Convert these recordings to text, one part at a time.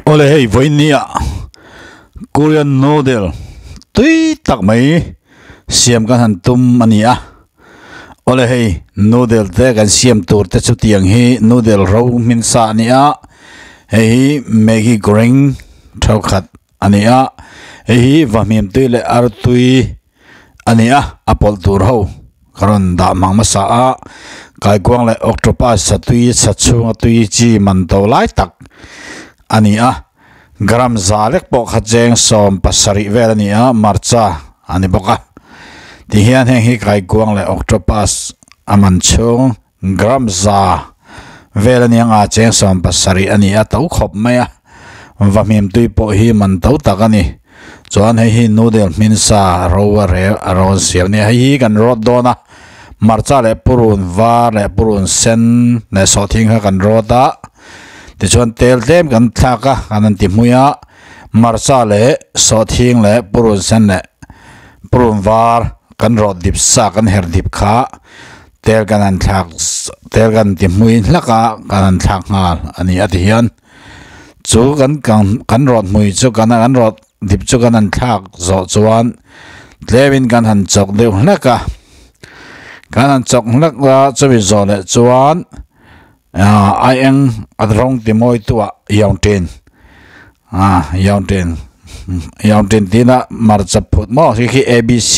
Awle hei vawinia Korean noodle tui tak mai siam kan han tum a ni a. Awle hei noodle te kan siam tur te chu tiang hi noodle ro hmin sa a ni a. Hei hi Maggi goreng thenkhat a ni a. Hei hi vahmim tui leh artui a ni a a pawlh tur ho ka rawn dah hmang hmasa a kaikuang leh octopus satui sa chhunga tui chi man to lai tak a ni a gram za lek pawh kha cheng 70 vel a ni a marcha a ni bawk a tihian heng hi kaikuang leh octopus a man chhung gram za vel a ni ang a cheng 70 a ni a to khawp mai a vahmim tui pawh hi man to tak a ni chuan hei hi noodle hmin sa ro a rel a rawn siam a ni hei hi kan rawt dawn a marcha leh purun var leh purun sen leh sawhthing kha kan rawt a tichuan tel tlem kan thlak a kan han ti hmui a marcha leh sawhthing leh purun sen leh purun var kan rawt dip sa kan her dip kha tel kan han thlak tel kan ti hmui hlak a kan han thlak nghal a ni a ti hian chu kan kan rawt hmui chu kan an rawt dip chu kan han thlak zawh chuan tlemin kan han chawk deuh hlek a kan han chawk hlek a chumi zawh leh chuan ah a eng a rawng ti mawi tu ah yawntin ah yawntin yawntin tihna hmarcha phut maw khi khi abc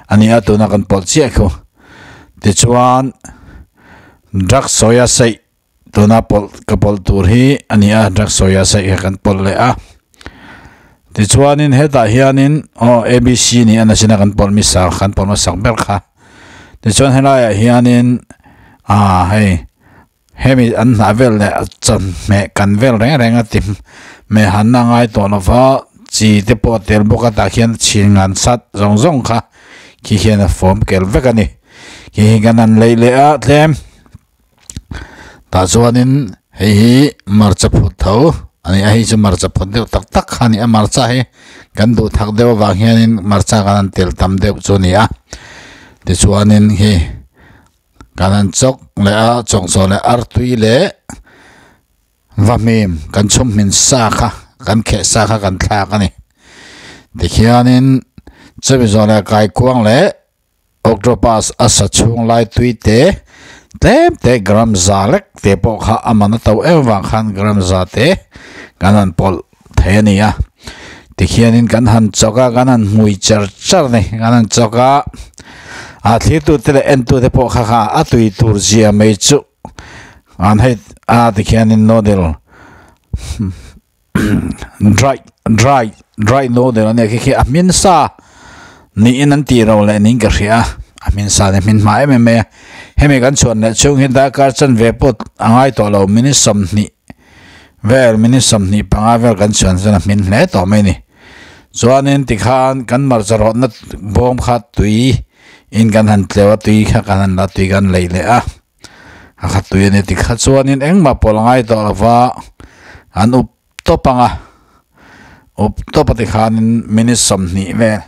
a ni a tuna kan pawlh chiah khu tichuan drug soya saih tuna pawlh ka pawlh tur hi a ni a drug soya saih kha kan pawlh leh a tichuanin hetah hianin aw abc ni a nasina kan pawlh misa kan pawlh hmasak ber kha tichuan helaiah hianin ah hei hemi an hnah vel leh chawhmeh kan vel reng reng a ti hmeh han a ngai tawh lova chi te pawh a tel bawk a tah khian chhin ngan sat zawng zawng kha khi hian a fawm kel vek a ni khi hi kan han lei leh a tlem. Tah chuanin hei hi hmarcha phut tho a ni a hei chu hmarcha phut deuh tak tak kha a ni a hmarcha hi kan duh thak deuh avang hianin hmarcha kan han tel tam deuh chu a ni a tichuanin khi kan han chawk leh a chawk zawh leh artui leh vahmim kan chhum hmin sa kha kan kheh sa kha kan thlak a ni tikhianin chumi zawh leh kaikuang leh. Octopus a sa chhung lai tui te tlem te gram za lek te pawh kha a man a to em vang khan gram za te kan han pawlh thei a ni a tikhianin kan han chawk a kan han hmui char char a ni kan han chawk a a thlir te leh en tu te pawh kha kha a tui tur zia mai chu an hei a tikhianin noodle dry dry dry noodle a nia khi khi a hmin sa niin an tih ro leh niin ka hria a a hmin sa nen hmin hma em em mai a hemi kan chhuan leh chhung hi darkar chanve pawh a ngai tawh lo minute 20 vel minute 25 vel kan chhuan chuan a hmin hle tawh mai a ni chuanin tikhan kan hmarcha rawtna bawm kha tui in kan han tleuh a tui kha kan han la tui kan lei leh a. A khat tui a ni tikha chuanin engmah pawh la ngai tawh lova an up tawp ang a up tawp a tikhanin minute 20 vel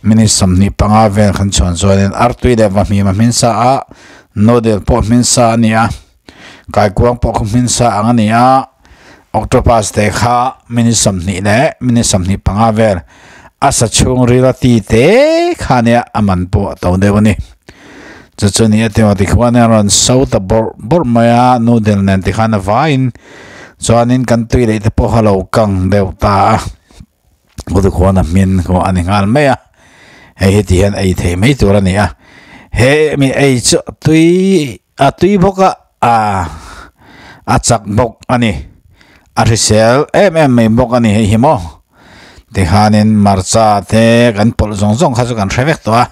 minute 25 vel khan chuan chuanin artui leh vahmim a hmin sa a noodle pawh hmin sa a ni a kaikuang pawh khu hmin sa ang a ni a octopus te kha minute 20 leh minute 25 vel a sa chhung ril a ti te kha ania a man pawh a to deuh a ni. Chu chu ni a ti maw tikhuan a rawn so ta bawrh bawrh mai a noodle nen tikhan a vaiin chuanin kan tui leh te pawh kha lo kang deuh ta a aw tikhuan a hmin khaw a ni nghal mai a hei hi ti hian ei theih mai tur a ni a he mi ei chu tui a tui bawk a ah a chak bawk a ni a hrisel em em mai bawk a ni hei hi maw. Tikhanin hmarcha te kan pawlh zawng zawng kha chu kan hre vek tawh a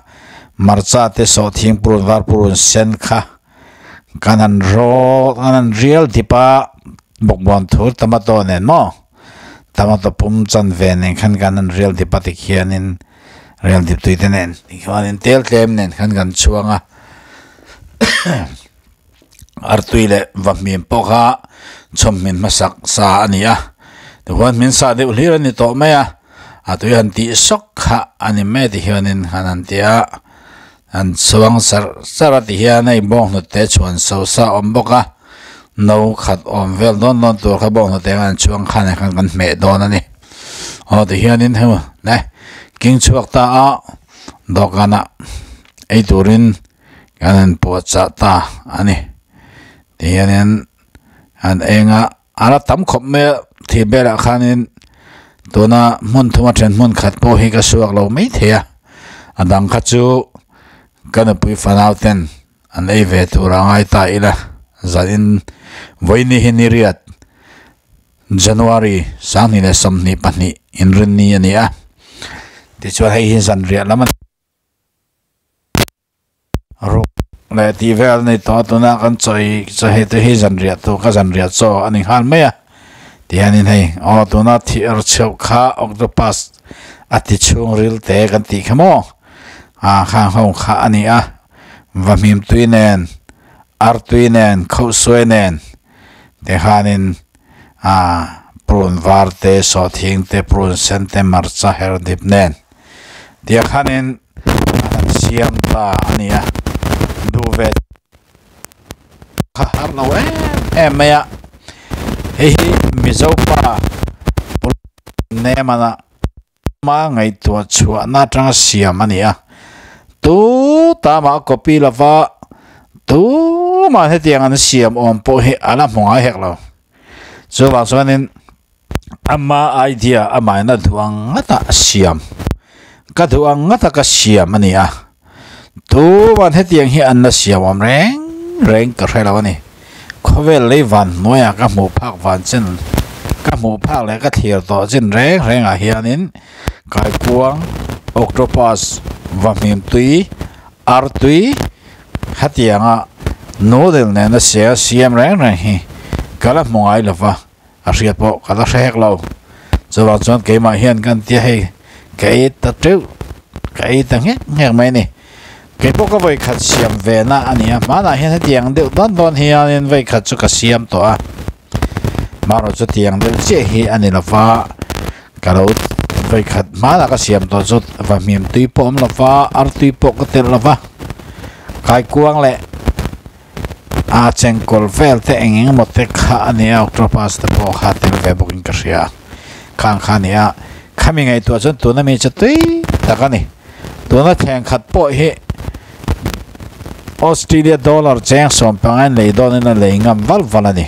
hmarcha te sawhthing purun var purun sen kha kan han raw kan han rial dip a bawkbawn thur tomato nen maw tomato pum chan ve nen khan kan han rial dip a tikhianin rial dip tui te nen tikhianin tel tlem nen khan kan chhuang a artui leh vahmim pawh kha chhawmhmin hmasak sa a ni a tichuan hmin sa deuh hlir a ni tawh mai a a tui han tih sawk kha a ni mai tihianin han han ti a an chhuang sar sar a tihian hei bawnghnute chhuan so sa a awm bawk a. No khat awm vel dawn dawn tur kha bawnghnute khan an chhuang khan ah khan kan hmeh dawn a ni aw tihianin hei ne king chhuak ta a dawhkanah ei turin kan han puahchah ta a ni tihianin an eng a a la tam khawp mai a thih velah khanin tuna hmun thuma then hmun khat pawh hi ka suak lo maithei a a dang kha chu ka nupui fanau ten. An ei ve tur a ngai ta ila, zanin vawiini hi ni riat January 2022 inrinni a ni a, tichuan hei hi zanriah lam a ni. Ruk leh tih vel a ni tawh a, tuna kan chawi chaw hei te hi zanriah tur ka zanriah chaw a ni nghal mai a, tihianin hei aw tuna thih er chheuh kha octopus a ti chhungril te kan tih kha maw a khang ho kha a ni a. Vahmim tui nen, ar tui nen, khauhsuai nen te khanin ah prun var te, sawhthing te, prun sen te, marcha her dip nen tia khanin an han siam ta a ni a, duh ve kha har lo em em mai a, hei hi Mizo pa Nemana Ma ngaihtuah chhuahna atanga siam a ni a, tu tamah copy lova tumah hetiang an siam awm pawh hi a la hmu ngai hek lo. Chuvang chuanin ama idea amahin a duh ang ngata a siam, ka duh ang ngata ka siam a ni a, tuman hetiang hi an la siam awm reng reng ka hre lo a ni. Khawvel lei van hnuaiah ka hmuh phak van chin, ka hmuh phak leh ka thlir tawh chin reng rengah hianin kaikuang, octopus, vahmim tui, ar tui hetianga noodle nena sia siam reng reng hi ka la hmu ngai lova, a hriat pawh ka la hre hek lo. Chuvang chuan keimah hian kan tia hei ka ei ta teuh, ka ei ta nghek nghek mai a ni. Kei pawh ka vawi khat siam ve na a ni a, hmanah hian hetiang deuh dawn dawn hianin vawi khat chu ka siam tawh a, hmanraw chu tiang deuh chiah hi a ni lo va, ka lo vawi khat hmanah ka siam tawh chu vahmim tui pawh awm lo va, ar tui pawh ka telh lo va, kaikuang leh a chengkawl vel te eng eng emaw te kha a ni a, octopus te pawh kha tel ve bawkin ka hria, khang kha a ni a, khami ngaihtuah chuan tuna mi chu tui tak a ni. Tuna thleng khat pawh hi Australia dollar cheng 15 in lei dawnin a lei ngam val val a ni.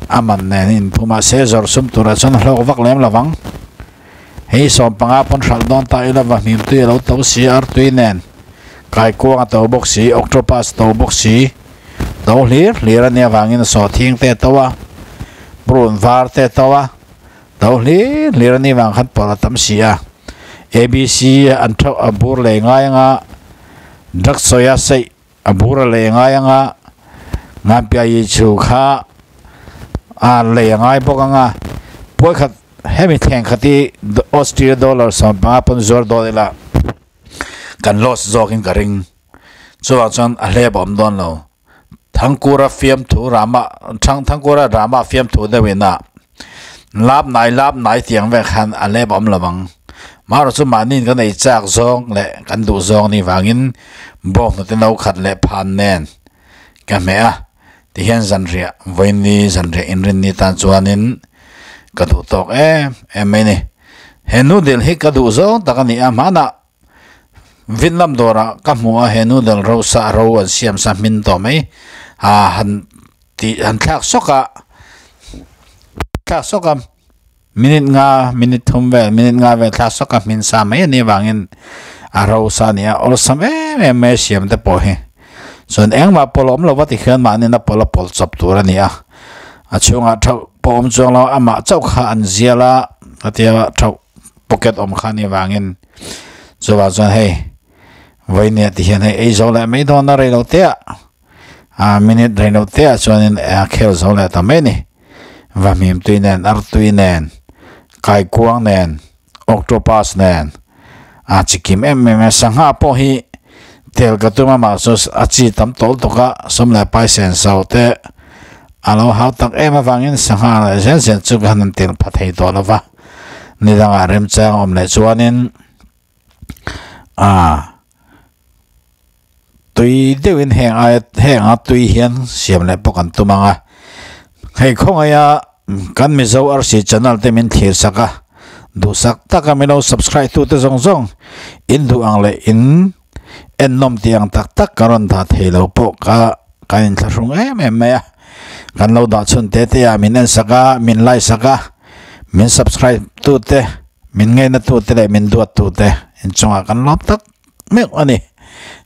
A man nen inphu mahse zawrh sum turah chuan a hlawk vak lem lovang. Hei 15 pawn hralh dawn ta ila vahmim tui a lo to si, ar tui nen kaikuang a to bawk si, octopus to bawk si, to hlir hlir a nia vangin a sawhthing te a to a, prun var te a to a. To hlir hlir a ni vang khan pawlh a tam si a, ABC an theuh a bur lei ngai anga, drug sawi a seih a bur a lei ngai anga, Nganpiayi chu kha a lei a ngai bawk anga, puai khat hemi thleng khat hi Australia dollar 15 pawn zuar dawn ila kan loss zawkin ka ring, chuvang chuan a hlep a awm dawn lo. Thangkura fiamthu rama thang Thangkura rama fiamthu deuh ina lap nai lap nai tiang vek khan a lep awm lo ang. Marawh chu mahniin kan ei chak zawng leh kan duh zawng ni vangin bawnghnute no khat leh phan nen ka hmeh a, tihian zanriah vawiinni zanriah inrinni tan chuanin ka duh tawk em em mai ni. He noodle hi ka duh zawng tak a ni a, hmanah Vinlam dawrah ka hmu a, he noodle ro sa ro an siam sa hmin tawh mai a han tih han thlak sawk a, thlak sawk a minute nga minute thum vel minute nga vel thlak sawk a hmin sa mai a nih avangin a ro sa a ni a, awlsam em em mai a siam te pawh hi chuan engmah pawlh awm lo va tikhian mahni na pawlh a pawlh chawp tur a ni a, a chhungah thauh pawh awm chuang lo amah chauh kha an zial a, khatia thauh pocket awm kha a nih avangin. Chuvang chuan hei vawinia ti hian hei ei zo leh mai dawn a reilo te ah ah minute reilo te ah chuanin a khel zo leh ta mai a ni. Vahmim tui nen ar tui nen kaikuang nen octopus nen a chi kim em em a sangha pawh hi tel ka tum a mahse a chi tam tawl tawk a sawm leh pai sen so te a lo hau tak em avangin sangha leh zel zel chu ka han tel pha thei tawh lo va. Ni dangah remchang awm leh chuanin ah tui deuhin heng aia heng a tui hian siam leh pawh kan tum ang a. Hei khawngaia kan Mizo Arsi channel te min thlir sak a, duhsak taka min lo subscribe tu te zawng zawng in duh ang leh in ennawm tih ang tak tak ka rawn dah thei lo pawh ka kan inthlahrung em em mai a. Kan lo dah chhun te te ah min en sak a, min like sak a, min subscribe tu te, min ngaina tu te leh min duat tu te inchungah kan lawm tak meuh a ni.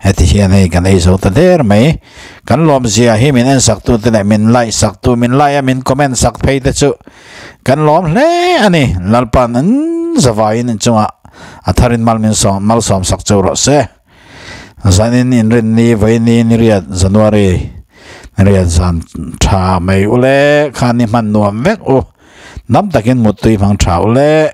Heti hian hei kan ei zo ta der mai. Kan lawmzia hi min en sak tu te leh min like sak tu, min like a min comment sak phei te chu kan lawm hle a ni. Lalpan an zavaiin inchungah a tharin mal min sawm malsawm sak chu rawh se. Zanin inrinni vawiini niriat January niriat zan tha mai ule khan i hman nuam vek u. Nam takin muttui hmang tha ule.